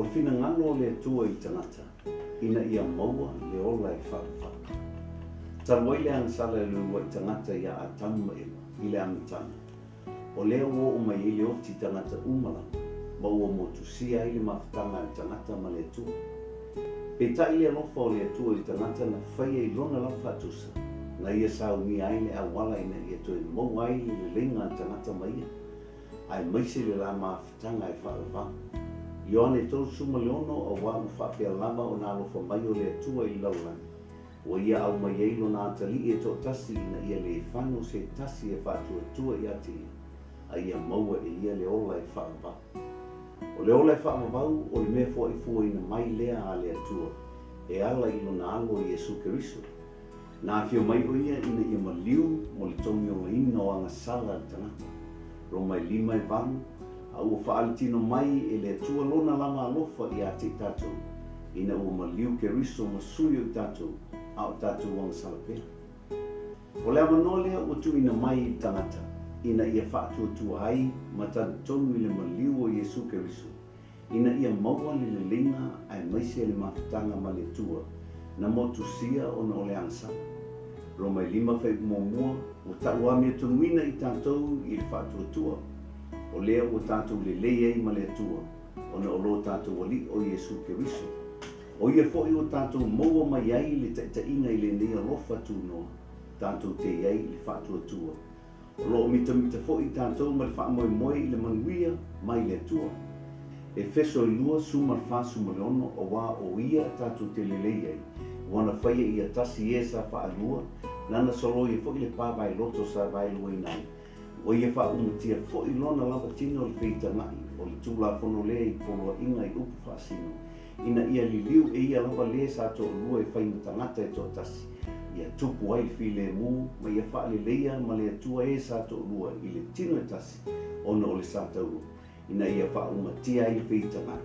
O le finagalo o le Atua i le tagata, ina ia maua le ola e faavavau. Talu ai le agasala i le uluai tagata ia Atamu ma Eva i le amataga, o lea ua oo mai ai le oti i tagata uma lava, ma ua motusia ai le mafutaga a le tagata ma le Atua. Peitai le alofa o le Atua i le tagata na faia i lona lava faatusa, na ia saunia ai le auala ina ia toe maua ai le leleiga a le tagata ma ia, aemaise le la mafutaga e faavavau. Ioane 36, auā ua faapea lava ona alofa mai o le Atua i le lalolagi, ua ia aumai ai lona atalii e toatasi ina ia le fano se tasi e faatuatua ia te ia, a ia maua e ia le ola e faavavau. O le ola e faavavau o le mea foaifuaina mai lea a le Atua, e ala i lona alo Iesu Keriso. Na afio mai o ia ina ia maliu mo le togiolaina o agasala a le tagata. Roma e 5:8, a ua faalitino mai e le Atua lona lava alofa ia te i tatou, ina ua maliu Keriso ma sui o i tatou, a o tatou agasala pea. O le avanoa lea ua tuuina mai i le tagata, ina ia faatuatua ai ma talitonu i le maliu o Iesu Keriso, ina ia maua le leleiga aemaise le mafutaga ma le Atua, na motusia ona o le agasala. Roma e 5:1, ua tauamiatonuina i tatou i le faatuatua, o lea ua tatou lelei ai ma le Atua, ona o lo tatou alii o Iesu Keriso. O ia foi ua tatou maua mai ai le taitaiga i lenei alofa tunoa, tatou te i ai i le faatuatua. O loo mitamita foi i tatou ma le faamoemoe i le manuia mai le Atua. Efeso 2:46, auā o ia tatou te lelei ai, ua na faia ia tasi e sa faalua, nana soloia foi le pavaeloto sa vaeluaina ai. Ua ia faaumatia foi lona lava tino le feitagai o le Tulafono lea i poloaiga i upu faasino, ina ia liliu e ia lava le sa toalua e fai ma tagata e toatasi, ia tupu ai le filemu ma ia faaleleia ma le Atua e sa toalua i le tino e tasi, ona o le sa taua, ina ia faaumatia ai le feitagai.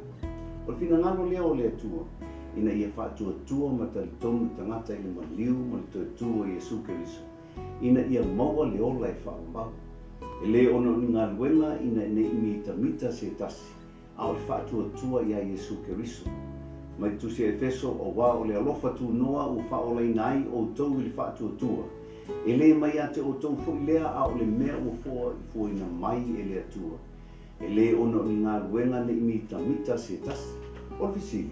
O le finagalo lea o le Atua, ina ia faatuatua ma talitonu tagata i le maliu ma le toe tu o Iesu Keriso, ina ia maua le ola e faavavau. E le ona o ni galuega ina nei mitamita se tasi, a o le faatuatua ia Iesu Keriso. Mai tusi Efeso, auā o le alofa tunoa ua faaolaina ai outou i le faatuatua. E le mai ia te outou foi lea, a o le mea ua foaifuaina mai e le Atua. E le ona o ni galuega nei mitamita se tasi. O le fesili,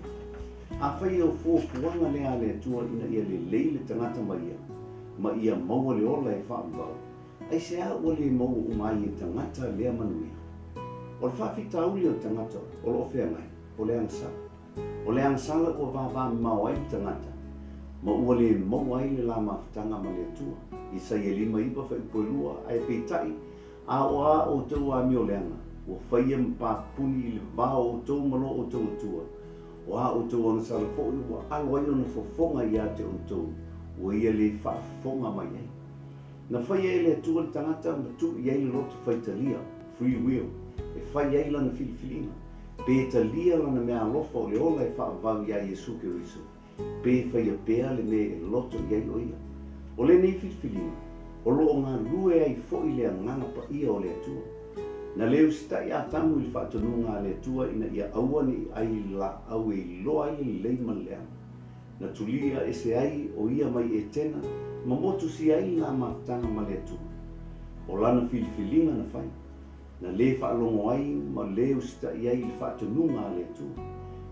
afai e o fuafuaga lea a le Atua ina ia lelei le tagata ma ia, ma ia maua le ola e faavavau, aisea ua le maua uma ai e tagata lea manuia? O le faafitauli o le tagata o loo feagai, o le agasala. O le agasala ua vavamamao ai le tagata, ma ua le maua ai le la mafutaga ma le Atua. Isaia 59:2, ae peitai, a o a outou amioleaga, ua faia ma papuni i le va o outou ma lo outou Atua. O a outou agasala foi ua alo ai ona fofoga ia te outou, ua ia le faafofoga mai ai. Na faia e le Atua le tagata ma tuu i ai le loto faitalia, free will, e fai ai lana filifiliga, pe talia lana mea alofa o le ola e faavavau ia Iesu Keriso, pe faia pea le mea e loto i ai o ia. O lenei filifiliga, o loo galue ai foi le agaga paia o le Atua. Na le usitai Atamu i le faatonuga a le Atua ina ia aua nei ai le laau e iloa ai le lelei ma le leaga. Na tulia ese ai o ia mai Etena ma motusia ai la mafutaga ma le Atua. O lana filifiliga na fai, na le faalogo ai ma le usitai ai i le faatonuga a le Atua.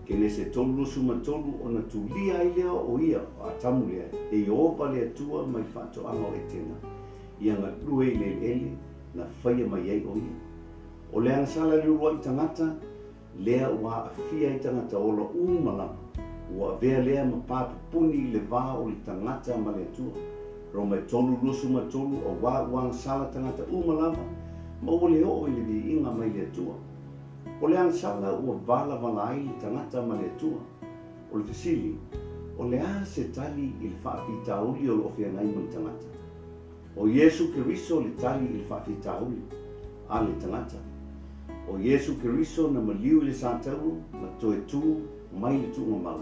Kenese 33, ona tulia ai lea o ia o Atamu lea e Ieova le Atua mai faatoaga o Etena, ia galue i le eleele na faia mai ai o ia. O le agasala i le uluai tagata, lea ua aafia ai tagata ola uma lava, ua avea lea ma papupuni i le va o le tagata ma le Atua. Roma e 3:23, auā ua agasala tagata uma lava, ma ua le oo i le viiga mai le Atua. O le agasala ua valavala ai le tagata ma le Atua. O le fesili, o le a se tali i le faafitauli o loo feagai ma le tagata? O Iesu Keriso le tali i le faafitauli a le tagata. O Iesu Keriso na maliu i le sataua ma toe tu mai le tuugamau,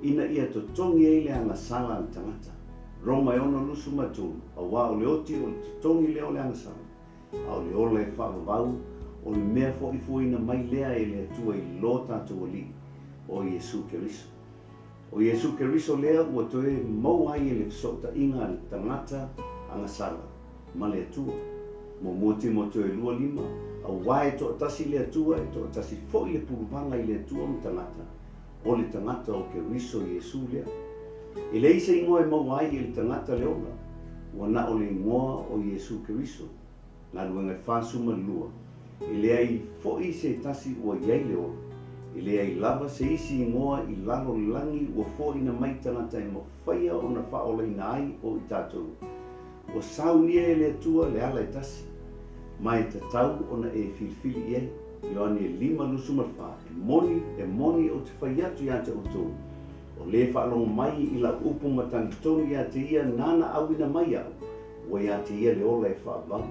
ina ia totogi ai le agasala a le tagata. Roma e 6:23, auā o le oti o le totogi lea o le agasala, a o le ola e faavavau, o le mea foaifuaina mai lea e le Atua i lo tatou alii, O Iesu Keriso. O Iesu Keriso lea ua toe maua ai e le fesootaiga a le tagata agasala ma le Atua. Muamua Timoteo e 2:5, Auā e toatasi le Atua, e toatasi foi le puluvaga i le Atua ma tagata, o le tagata o Keriso Iesu lea. E leai se igoa e maua ai e le tagata le ola, ua na o le igoa o Iesu Keriso. Galuega e 42, E leai foi se tasi ua i ai le ola, e leai lava se isi igoa i lalo o le lagi ua foaina mai i tagata e mafaia ona faaolaina ai o i tatou. Ua saunia e le Atua le ala e tasi, ma e tatau ona e filifili i ai. Ioane 5:24, E moni, e moni ou te fai atu ia te outou, o le faalogo mai i lau upu ma talitonu ia te ia nāna auina mai iaʻu, ua ia te ia le ola e faavavau.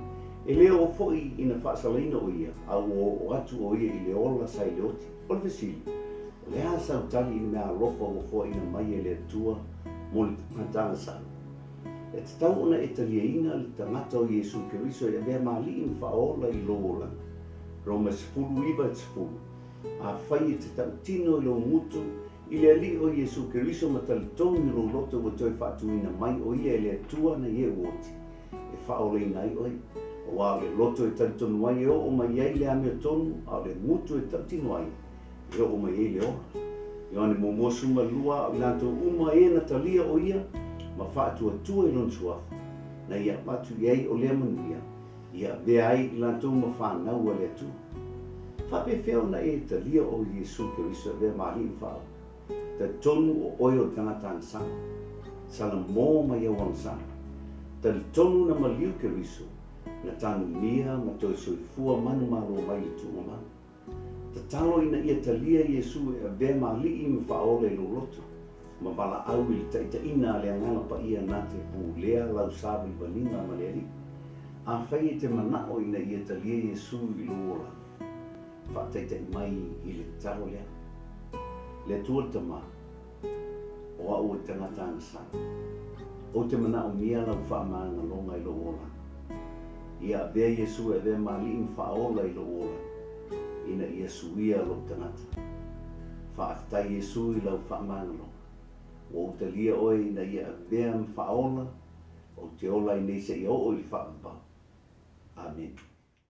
E le oo foi ina faasalaina o ia, a ua oo atu o ia i le ola sa i le oti. O le fesili, O le a sau tali i le mea alofa ua foaina mai e le Atua mo le tagata agasala? E tatau ona e taliaina le tagata o Iesu Keriso e avea ma Alii ma Faaola i lou olaga. Roma 19 10, Afai e te tautino i lou gutu i le Alii o Iesu Keriso ma talitonu i lou loto ua toe faatuina mai o ia e le Atua na ie ua oti, e faaolaina ai oe. Aua o le loto e talitonu ai e oo mai ai le amiotonu, a o le gutu e tautino ai e oo mai ai le ola. Ioane muamua 12, A o i latou uma e na talia o ia ma faatuatua i lona suafa, na ia avatu i ai o lea manuia, ia avea ai i latou ma fanau a le Atua. Faapefea ona e talia o Iesu Keriso e avea ma Alii ma Faaola? Talitonu o oe o le tagata agasala. Salamo mai au agasala. Talitonu na maliu Keriso, na tanumia ma toe soifua manumalo mai le tuugamau. Tatalo ina ia talia Iesu e avea ma Alii ma Faaola i lou loto, ma valaau i le taitaiina a le Agaga Paia na te pulea lau savalivaliga ma le Alii. Afai e te manao ina ia talia Iesu i lou olaga, faataitai mai i le tatalo lea. Le Atua le Tama, o au o le tagata agasala. Ou te manaomia lau faamagaloga i lou olaga. Ia avea Iesu e avea ma Alii ma Faaola i lou olaga, ina ia suia lou tagata. Faafetai Iesu i lau faamagaloga. Ua ou talia oe ina ia avea ma Faaola, ou te ola ai nei seia oo i le faavavau. Amene.